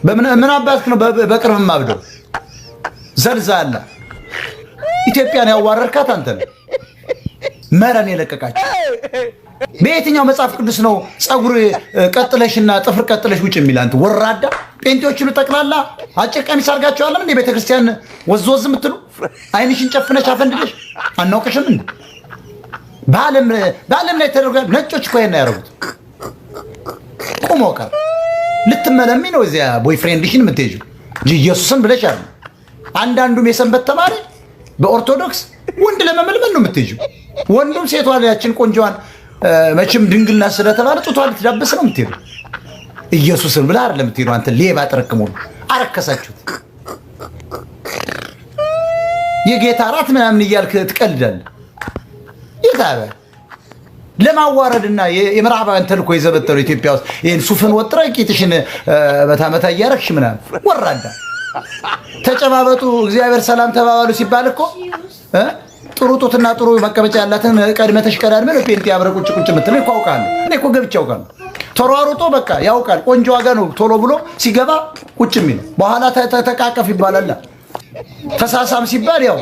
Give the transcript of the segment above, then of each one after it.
በምን ምን አባትክ ነው በቅርብ ማብደው ዘልዛላ ኢትዮጵያን ያዋረድካት አንተ ነህ። መረን የለቀቃችሁ በየትኛው መጽሐፍ ቅዱስ ነው ፀጉር ቀጥለሽና ጥፍር ቀጥለሽ ውጭ የሚል? አንተ ወራዳ ጴንጤዎች ሁሉ ጠቅላላ አጭር ቀሚስ አድርጋችኋል። እንዴ ቤተክርስቲያን ወዝ ወዝ የምትሉ አይንሽን ጨፍነሽ አፈንድለሽ አናውቅሽም እንዴ? በዓለም ላይ ተደርጓል። ነጮች እኮ ይሄን ያደረጉት ቁሞ ቀር ልትመለሚ ነው እዚያ boyfriend ሽን የምትሄጂው እንጂ ኢየሱስን ብለሽ አይደለም። አንዳንዱም የሰንበት ተማሪ በኦርቶዶክስ ወንድ ለመመልመል ነው የምትሄጂው። ወንዱም ሴቷ ያችን ቆንጆዋን መቼም ድንግልና ስለተባለ ጡቷ ልትዳብስ ነው የምትሄዱ። ኢየሱስን ብለህ አይደለም የምትሄዱ። አንተ ሌባ ጥርቅም ሁሉ አረከሳችሁት። የጌታ እራት ምናምን እያልክ ትቀልዳለህ። የታበ ለማዋረድና የምዕራባውያን ተልእኮ የዘበጠሩ ኢትዮጵያ ውስጥ ይሄን ሱፍን ወጥረ ቂጥሽን መታ መታ እያረግሽ ምናምን ወራዳ ተጨባበጡ፣ እግዚአብሔር ሰላም ተባባሉ ሲባል እኮ ጥሩ ጡትና ጥሩ መቀመጫ ያላትን ቀድመህ ተሽቀዳድመህ ነው ጴንጤ አብረህ ቁጭ ቁጭ የምትለው እኮ አውቃለሁ። እኔ እኮ ገብቼ አውቃለሁ። ተሯሩጦ በቃ ያውቃል። ቆንጆ ዋጋ ነው ቶሎ ብሎ ሲገባ ቁጭ የሚለው በኋላ ተቃቀፍ ይባላል። ተሳሳም ሲባል ያው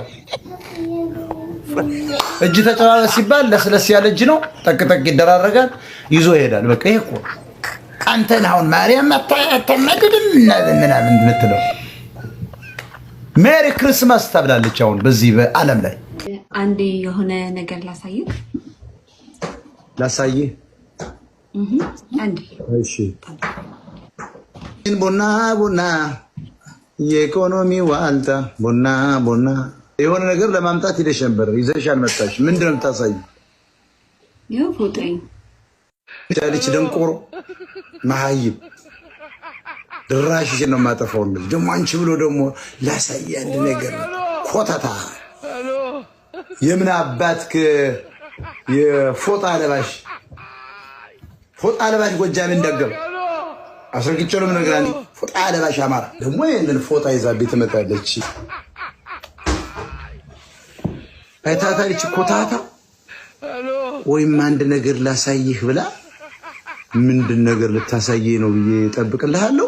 እጅ ተጨባበጥ ሲባል ለስለስ ያለ እጅ ነው፣ ጠቅ ጠቅ ይደራረጋል፣ ይዞ ይሄዳል። በቃ ይሄ እኮ አንተን አሁን ማርያም አታማልድም ምናምን የምትለው Merry Christmas ተብላለች። አሁን በዚህ በዓለም ላይ አንዴ የሆነ ነገር ላሳይህ ላሳይህ። አንዴ እሺ። ቡና ቡና የኢኮኖሚ ዋልታ ቡና ቡና። የሆነ ነገር ለማምጣት ሄደሽ ነበር፣ ይዘሽ አልመጣሽ። ምንድን ነው የምታሳይው? ይኸው ፎቶዬን። ያለች ደንቆሮ መሀይም ድራሽሽን ነው የማጠፋው። እንደዚህ ደግሞ አንቺ ብሎ ደግሞ ላሳይ አንድ ነገር ኮተታ የምን አባትክ የፎጣ ለባሽ ፎጣ ለባሽ ጎጃሜ እንዳገባ አስረግጬ ነው የምነግርህ። ፎጣ ለባሽ አማራ ደግሞ ይሄንን ፎጣ ይዛብኝ ትመጣለች። አይታታለች ኮታታ ወይም አንድ ነገር ላሳይህ ብላ ምንድን ነገር ልታሳየኝ ነው ብዬ እጠብቅልሃለሁ።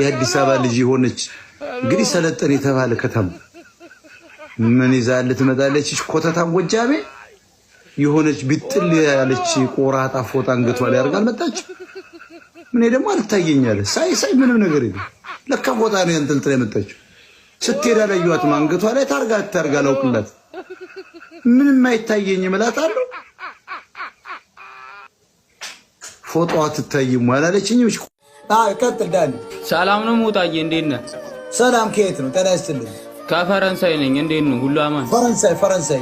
የአዲስ አበባ ልጅ የሆነች እንግዲህ ሰለጠን የተባለ ከተማ ምን ይዛልህ ትመጣለች? ኮተታም ጎጃሜ የሆነች ቢጥል ያለች ቆራጣ ፎጣ አንገቷ ላይ አድርጋ አልመጣች። እኔ ደግሞ አልታየኛለ ሳይ ሳይ ምንም ነገር የለም። ለካ ፎጣ ነው ያንጠልጥላ የመጣችው። ስትሄድ አላየኋትም። አንገቷ ላይ ታርጋ ታርጋ አላውቅላት። ምንም አይታየኝም እላታለሁ። ፎጣዋ አትታይም አላለችኝም። ቀጥል ዳኒ። ሰላም ነው ሞጣዬ፣ እንዴት ነህ? ሰላም። ከየት ነው? ጤና ይስጥልኝ። ከፈረንሳይ ነኝ። እንዴት ነው? ሁሉ አማን? ፈረንሳይ ፈረንሳይ።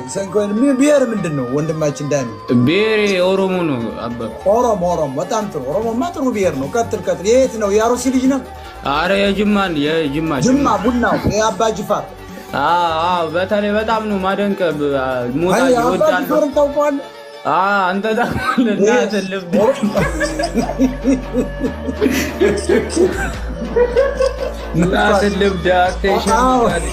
ብሔር ምንድን ነው ወንድማችን ዳኒ? ብሔሬ ኦሮሞ ነው አባ። ኦሮሞ ኦሮሞ፣ በጣም ጥሩ። ኦሮሞማ ጥሩ ብሔር ነው። ቀጥል ቀጥል። የት ነው? የአሩሲ ልጅ ነው? አረ የጅማ የጅማ። ጅማ ቡናው የአባ ጅፋር። አዎ፣ በተለይ በጣም ነው ማደንቅ ሞጣዬ፣ አባ እወዳለሁ። ጅፋርን ታውቀዋለህ? አንተ ታውቀዋለህ። እናትህ ልብድ እናትህ ልብድ attention።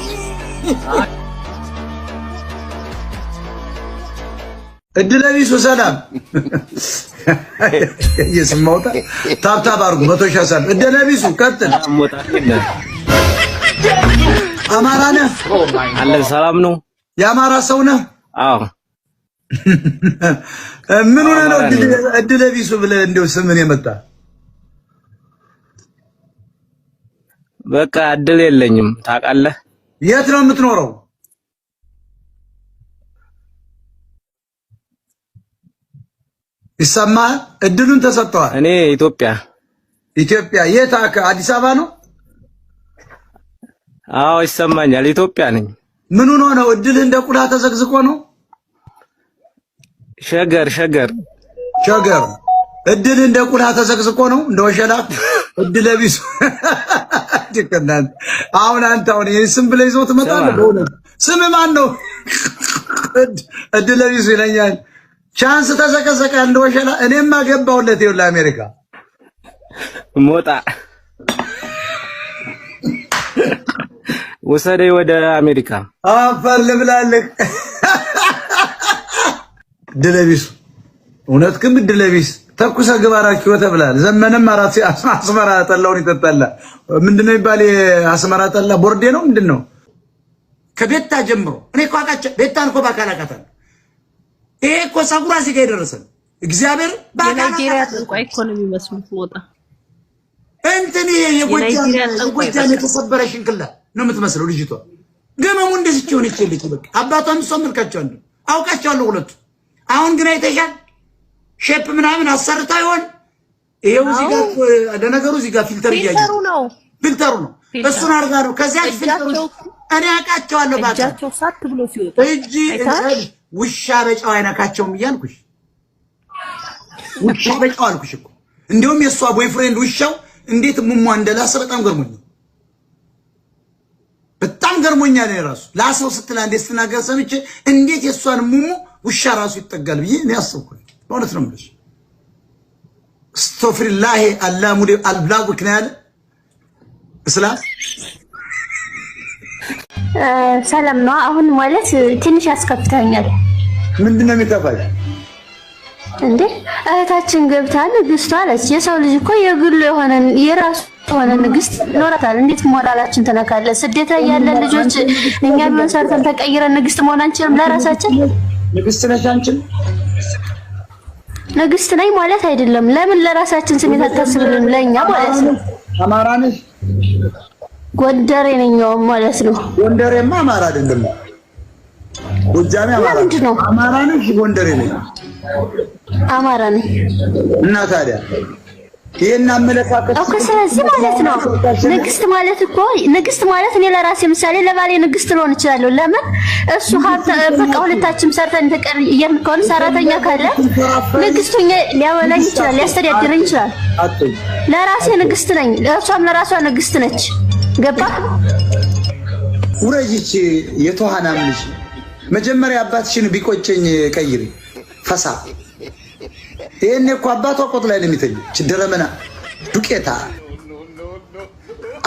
እድለቢሱ ሰላም እየሰማሁት tap tap አድርጉ። 100,000 ሀሳብ። እድለቢሱ ቀጥል። አማራ ነህ? አለን። ሰላም ነው። የአማራ ሰው ነህ? አዎ። ምን ሆነህ ነው እድለቢሱ ብለህ እንደው ስምን የመጣ? በቃ እድል የለኝም ታውቃለህ። የት ነው የምትኖረው? ይሰማሃል? እድሉን ተሰጥተዋል። እኔ ኢትዮጵያ። ኢትዮጵያ የት? አዲስ አበባ ነው? አዎ ይሰማኛል። ኢትዮጵያ ነኝ። ምን ሆኖ ነው? እድልህ እንደ ቁላ ተዘቅዝቆ ነው? ሸገር ሸገር። ሸገር። እድልህ እንደ ቁላ ተዘቅዝቆ ነው? እንደ ወሸላ እድለ ቢሱ። አሁን አንተ አሁን ይሄን ስም ብለህ ይዘው ትመጣለህ። በእውነት ስም ማን ነው? እድለ ቢሱ ይለኛል። chance ተዘቀዘቀ እንደ ወሸላ። እኔማ ገባሁለት ይኸውልህ አሜሪካ። ሞጣ ውሰደኝ ወደ አሜሪካ። አፈር ልብላልህ። እድለ ቢሱ እውነት ግን እድለ ቢስ ተኩሰ ግባ 4 ኪሎ ተብላል። ዘመንም አራት አስመራ ጠላውን ይጠጣል። ምንድነው የሚባል የአስመራ ጠላ ቦርዴ ነው ምንድነው? ከቤታ ጀምሮ እኔ እኮ አውቃቸው ቤታን እኮ በአካል አውቃታለሁ። ይሄ እኮ ፀጉሯ እዚህ ጋር የደረሰ ነው። እግዚአብሔር የናይጄሪያ ጠንቋይ እኮ ነው የሚመስሉት። ሞጣ እንትን ይሄ የጎጃም የተሰበረ ሽንክላ ነው የምትመስለው ልጅቷ። ገመሙ እንደዚህ ሆነች ልጅ በቃ አባቷም እሷም መልካቸዋለሁ አውቃቸዋለሁ ሁለቱ። አሁን ግን አይተሻል shape ምናምን አሰርታ ይሆን? ይሄው እዚህ ጋር ለነገሩ እዚህ ጋር filter እያየሁ filter ኡ ነው filter ኡ ነው እሱን አድርጋ ነው። ከዚያ filter ኡ እኔ አውቃቸዋለሁ። እጃቸው ሳት ብሎ ሲወጣ እጅ ውሻ በጨው አይነካቸውም እያልኩሽ ውሻ በጨው አልኩሽ እኮ። እንደውም የእሷ boyfriend ውሻው እንዴት ሙሟ እንደላሰ በጣም ገርሞኛል። በጣም ገርሞኛል። እኔ ራሱ ላሰው ስትል አንዴ ስትናገር ሰምቼ እንዴት የእሷን ሙሙ ውሻ ራሱ ይጠጋል ብዬ እኔ አሰብኩኝ። በእውነት ነው የምልሽ። ስቶፍሪላሂ አላሙዲ አልብላጉክ ነው ያለ እስላም። ሰላም ነው። አሁን ማለት ትንሽ ያስከፍተኛል። ምንድን ነው የሚከፋሽ እንዴ? እህታችን ገብታ ንግስቷ አለች። የሰው ልጅ እኮ የግሉ የሆነ የራሱ የሆነ ንግስት ኖራታል። እንዴት ሞራላችን ተነካለ? ስደት ላይ ያለን ልጆች እኛ ቢሆን ሰርተን ተቀይረን ንግስት መሆን አንችልም? ለራሳችን ንግስት ነሽ አንቺም? ንግስት ነኝ ማለት አይደለም። ለምን ለራሳችን ስሜት አታስብልንም? ለኛ ማለት ነው። አማራ ነሽ? ጎንደሬ ነኝ ማለት ነው። ጎንደሬማ አማራ አይደለም። ጎጃሜ አማራ ነው። አማራ ነሽ? ጎንደሬ ነኝ። አማራ ነኝ። እና ታዲያ ይሄን አመለካከት እኮ ስለዚህ ማለት ነው ንግስት ማለት እኮ ንግስት ማለት እኔ ለራሴ ምሳሌ ለባሌ ንግስት ልሆን እችላለሁ። ለምን እሱ ሀብት በቃ ሁለታችንም ሰርተን ተቀየርን ከሆነ ሰራተኛ ካለ ንግስቱኛ ሊያበላኝ ይችላል፣ ሊያስተዳድረኝ ይችላል። ለራሴ ንግስት ነኝ፣ እሷም ለራሷ ንግስት ነች። ገባ ውረጅች የተዋናም ልጅ መጀመሪያ አባትሽን ቢቆጨኝ ቀይሪ ፈሳ። ይሄኔ እኮ አባቷ ቆጥ ላይ ነው የሚተኘው። ችደረመና ዱቄታ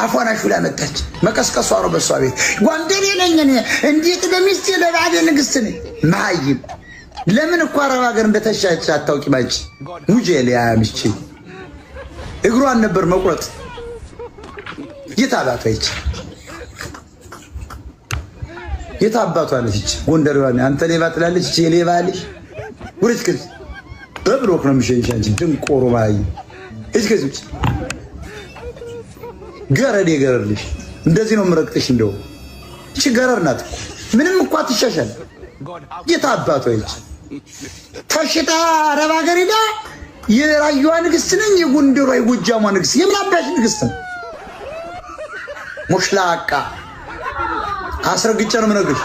አፏን አሹላ መጣች። መቀስቀሷ ነው በሷ ቤት። ጓንደሬ ነኝ እኔ እንዴት ለሚስቴ ለባሌ ንግስት ነኝ። መሀይም ለምን እኮ አረብ ሀገር እንደተሻች አታውቂም አንቺ። ሙጄ ሊያምቺ እግሯን ነበር መቁረጥ። የት አባቷ ይቺ የት አባቷ ነች ይቺ ጎንደሬዋ? አንተ ሌባ ትላለች ይቺ የሌባ ልጅ። ውረጅ ከዚህ በብሎክ ነው የሚሸኝሽ አንቺ ድንቆሮ ማይ። እዚህ ከዚህ ውጭ ገረድ የገረድልሽ እንደዚህ ነው የምረግጥሽ። እንደው እቺ ገረድ ናት እኮ ምንም እኮ አትሻሻል። የት አባቷ ይቺ ተሽጣ አረብ ሀገር ሄዳ የራያዋ ንግስት ነኝ የጎንደሯ የጎጃሟ ንግስት። የምን አባሽ ንግስት ነው? ሙሽላቃ አስረግጬ ነው የምነግርሽ።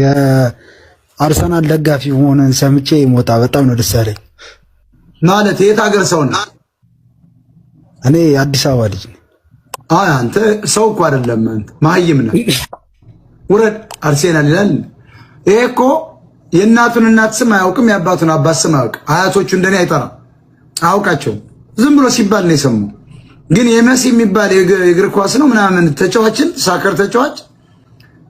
የአርሰናል ደጋፊ መሆንን ሰምቼ ሞጣ በጣም ነው ደስ ያለኝ። ማለት የት ሀገር ሰው ነው? እኔ የአዲስ አበባ ልጅ ነኝ። አይ አንተ ሰው እኮ አይደለም አንተ መሀይም ነህ። ውረድ። አርሴናል ይላል። ይሄ እኮ የእናቱን እናት ስም አያውቅም፣ የአባቱን አባት ስም አያውቅም። አያቶቹ እንደኔ አይጠራም፣ አያውቃቸውም። ዝም ብሎ ሲባል ነው የሰማው። ግን የመሲ የሚባል የእግር ኳስ ነው ምናምን ተጫዋችን soccer ተጫዋች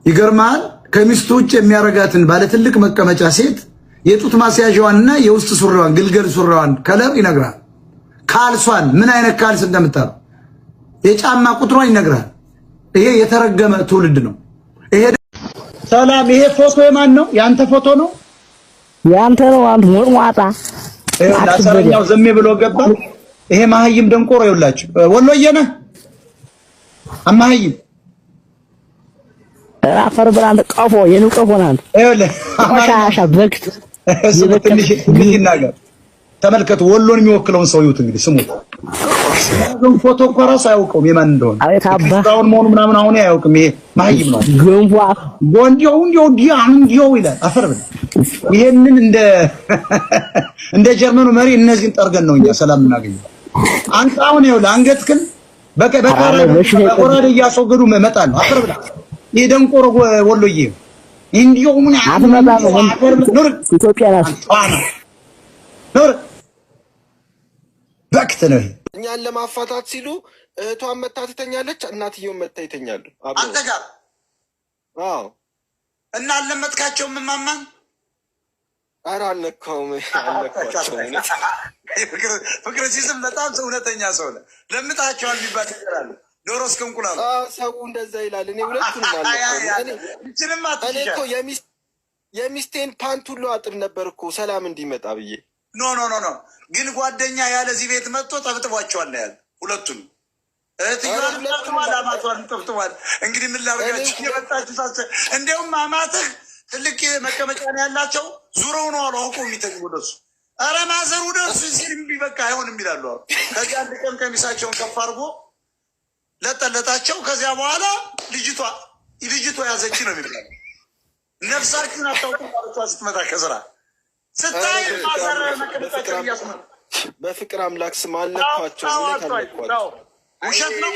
ይገርማል። ከሚስቱ ውጭ የሚያረጋትን ባለ ትልቅ መቀመጫ ሴት የጡት ማስያዣዋንና የውስጥ ሱሪዋን ግልገል ሱሪዋን color ይነግራል። ካልሷን ምን አይነት ካልስ እንደምታረው የጫማ ቁጥሯን ይነግራል። ይሄ የተረገመ ትውልድ ነው። ይሄ ሰላም፣ ይሄ ፎቶ የማን ነው? ያንተ ፎቶ ነው? ያንተ ነው። አንተ ሞጥሟጣ አሰረኛው ዘሜ ብሎ ገባ። ይሄ መሀይም ደንቆሮ ይውላችሁ። ወሎዬ ነህ አማሀይም አፈር ብላ አንተ ቀፎ የንብ ቀፎ ነህ አንተ። ይኸውልህ ቆሻሻ በግት ትንሽ ይናገር። ተመልከቱ፣ ወሎን የሚወክለውን ሰው ይዩት። እንግዲህ ስሙት። ፎቶ እኮ ራሱ አያውቀውም የማን እንደሆነ። አቤት አባ አሁን መሆኑ ምናምን አሁን አያውቅም። ይሄ መሀይም ነው። ገንፎ ጎንዲው እንዲው ዲያ እንዲው ይላል። አፈር ብላ። ይሄንን እንደ ጀርመኑ መሪ እነዚህን ጠርገን ነው እኛ ሰላም እናገኘው። አንተ አሁን ይኸውልህ አንገትህን በቆራዴ እያስወገዱ መጣል ነው። አፈር ብላ። ይሄ ደንቆሮ ወሎዬ እንዲው ምን አትመጣም። ኢትዮጵያ ናት። ኑር በክት ነው ይሄ። እኛን ለማፋታት ሲሉ እህቷን መታ ትተኛለች፣ እናትየውን መታ ይተኛሉ። አንተ ጋር አዎ። እና አልለመጥካቸውም? እማማን ኧረ አልነካውም፣ አልነካቸውም። እውነት ፍቅር ሲዝም በጣም ሰው እውነተኛ ሰው ነህ። ለምጣቸዋል የሚባል ነገር አለ። ዶሮ እስከ እንቁላሉ አዎ፣ ሰው እንደዛ ይላል። እኔ ሁለቱንም አልነካውም። ይችንም እኔ እኮ የሚስቴን ፓንት ሁሉ አጥብ ነበር እኮ ሰላም እንዲመጣ ብዬ። No no no no፣ ግን ጓደኛ ያለዚህ ቤት መጥቶ ጠብጥቧቸዋል ነው ያለ። ሁለቱን እህትየዋን ጠብጥቧል፣ አማቷን ጠብጥቧል። እንግዲህ ምን ላድርጋችሁ የመጣችሁ ሳሰ እንዲያውም አማትህ ትልቅ መቀመጫ ነው ያላቸው፣ ዙረው ነው አሉ አውቀው የሚተኙ ወደሱ። ኧረ ማዘር ወደሱ ሲል እምቢ በቃ አይሆንም ይላሉ አሉ። ከዚያ አንድ ቀን ቀሚሳቸውን ከፍ አድርጎ ለጠለጣቸው። ከዚያ በኋላ ልጅቷ ልጅቷ ያዘች ነው የሚባለው። ነፍሳችሁን አታውቁም ማለቷ ስትመጣ ከስራ ስታይ ማዘር መቀመጫቸውን እያስመ በፍቅር አምላክ ስም አልነኳቸውም። እውነት አልነኳቸውም። ውሸት ነው።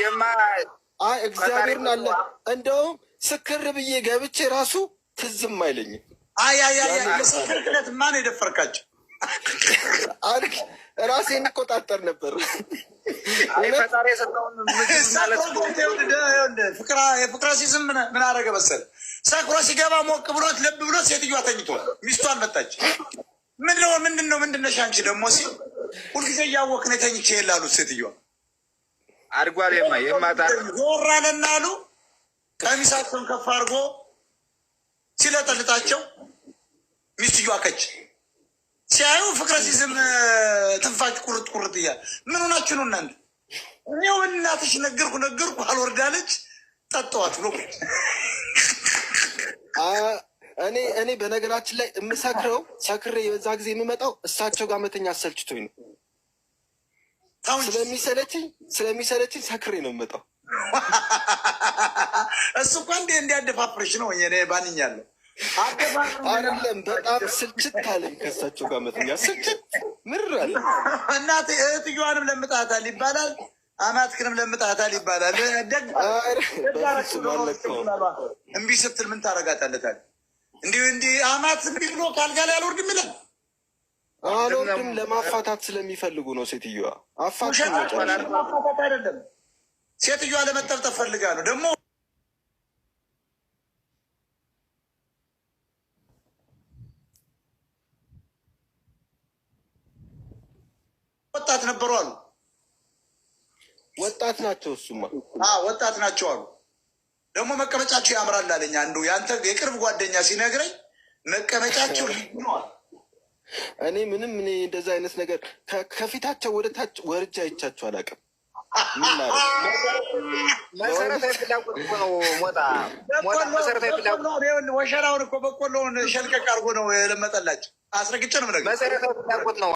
አይ እግዚአብሔርን አለ። እንደውም ስክር ብዬ ገብቼ ራሱ ትዝም አይለኝም። አይ አይ አይ ምስክር ክለት ማን የደፈርካቸው? ራሴን እቆጣጠር ነበር። የፍቅረ ሲዝም ምን አደረገ መሰለህ? ሰክሮ ሲገባ ሞቅ ብሎት ለብ ብሎት ሴትዮዋ ተኝቷል። ሚስቱ አልመጣች። ምንድነው ምንድነው ምንድነሽ አንቺ ደግሞ ሲል ሁልጊዜ እያወቅን የተኝቼ የላሉት ሴትዮዋ አድጓል። የማታ ዞር አለና አሉ ቀሚሳቸውን ከፍ አድርጎ ሲለጠልጣቸው ሚስትየዋ ከች ሲያዩ ፍቅረ ሲዝም ትንፋሽ ቁርጥ ቁርጥ እያለ ምን ሆናችሁ ነው እናንተ? እኔው እናትሽ ነገርኩ ነገርኩ አልወርዳለች ጠጠዋት ብሎ እኔ በነገራችን ላይ የምሰክረው ሰክሬ የበዛ ጊዜ የምመጣው እሳቸው ጋር መተኛ ሰልችቶኝ ነው። ስለሚሰለችኝ ሰክሬ ነው የምመጣው። እሱ እኮ እንዲ እንዲያደፋፍርሽ ነው። እኔ ባንኛለሁ አይደለም በጣም ስልችት አለኝ ከእሳቸው ጋር መተኛ ስልችት ምር አለ። እናት እህትየዋንም ለምጣታል ይባላል፣ አማትክንም ለምጣታል ይባላል። ደግ እምቢ ስትል ምን ታደርጋታለህ ታዲያ? እንዲህ እንዲህ አማት እምቢ ብሎ ካልጋ ላይ አልወርድም ይላል። አልወርድም ለማፋታት ስለሚፈልጉ ነው። ሴትዮዋ አፋት ማፋታት አይደለም፣ ሴትዮዋ ለመጠብጠብ ፈልጋ ነው ደግሞ ወጣት ነበሩ አሉ። ወጣት ናቸው። እሱማ ወጣት ናቸው አሉ። ደግሞ መቀመጫቸው ያምራል አለኝ አንዱ የአንተ የቅርብ ጓደኛ ሲነግረኝ መቀመጫቸው ልዩ ነው አለ። እኔ ምንም እኔ እንደዛ አይነት ነገር ከፊታቸው ወደ ታች ወርጃ አይቻቸው አላውቅም። መሰረታዊ ፍላጎት እኮ ነው ሞጣ ሞጣ መሰረታዊ ፍላጎት ወሸራውን እኮ በቆሎውን ሸልቀቅ አድርጎ ነው የለመጠላቸው። አስረግጬ ነው የምነግርህ። መሰረታዊ ፍላጎት ነው።